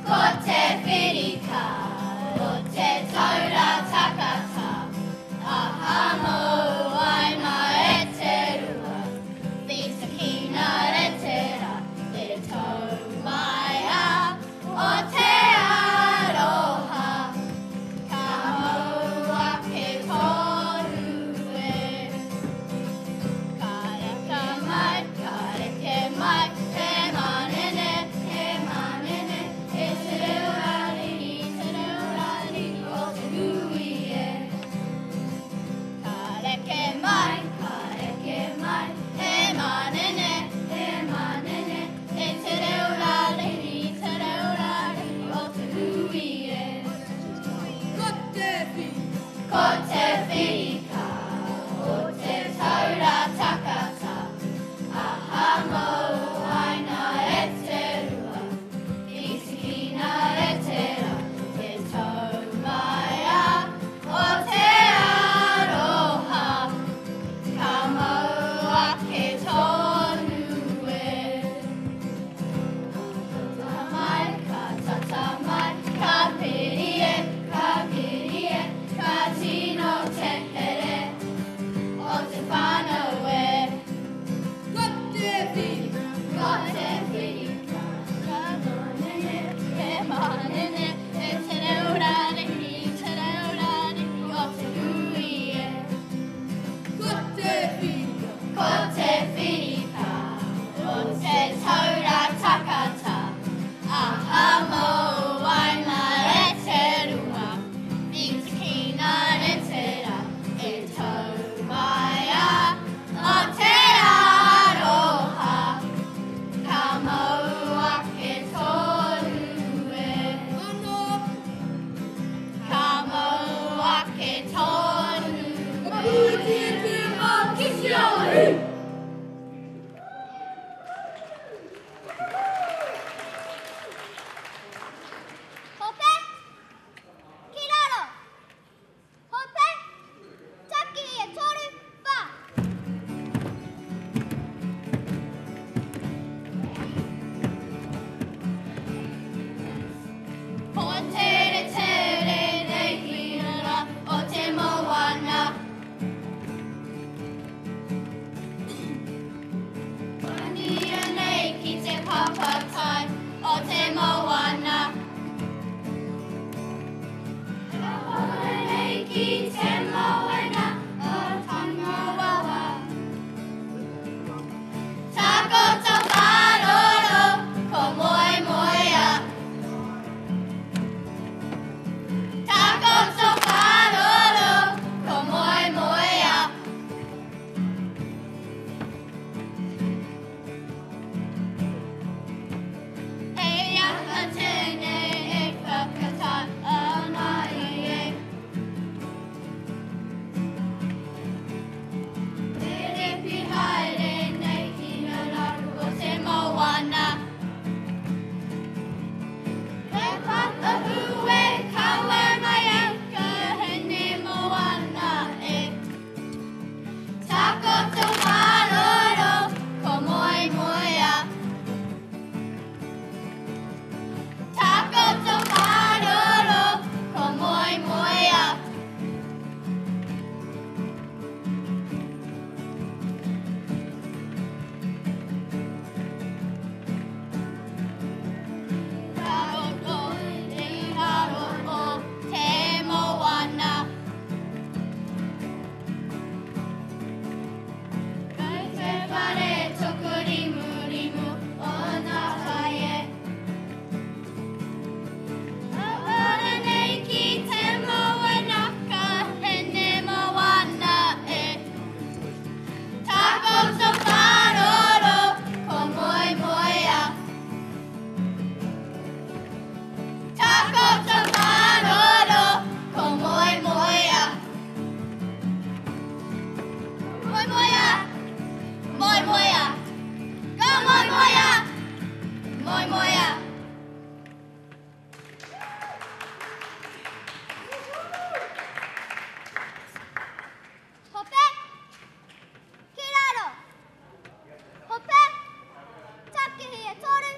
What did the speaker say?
Ko te whirika o te taura takata, aha mou aina e te rua, whitikina e te ra, te tau maia o te aroha, ka mau ake tonu e. Ka reka mai, ka reke mai, he manene, he manene, e te reo rariri, te reo rariri o te hui e. Ka reke mai, ka reke mai, he manene, he manene, e te reo rariri, te reo rariri o te hui e. Ko te whirika. Ko te whirika o te taura takata, aha mou aina e te rua, whitikina e te ra, te tau maia o te aroha, ka mau ake tonu e. Ka tata mai, ka tata mai, ka piri e, ka piri e, ka tino te here o te whānau e. Ko te whirika. Ko te whirika, ka manene, he manene, e te reo rārihi, te reo rārihi o te hui e. Ko te whirika. Ko te whirika o te taura takata, aha mou aina e te rua, whitikina e te ra, e tau maia o te aroha, ka mau ake tonu e. Ano. Ka mau ake tonu Ka e. pūtia te mā ki te ahu. Hope, ki raro. Hope, taki e toru, wha. Ko tere tere nei hinara o te moana. Pania nei ki te papatai o te moana. Ka hora nei ki te moana o Tangaroa. Takoto whāroro, ko moemoea. Takoto whāroro, ko moemoea. Hei aha tēnei e whakatā ana i e. Te repi haere nei ki ngā raru o te moana. He pata hue kawe mai au ka hene moana e. Takoto whāroro, ko moemoea. Takoto whāroro, ko moemoea. Raro te raro o te moana. Kei te whare tuku rimu rimu o ngā tai e. Ka hora nei ki te moana, ka hene moana e. Takoto whāroro, ko moemoea. Takoto whāroro, ko moemoea. Moemoea, moemoea, ka moemoea, moemoea. Hope, ki raro. Hope, takihi e toru,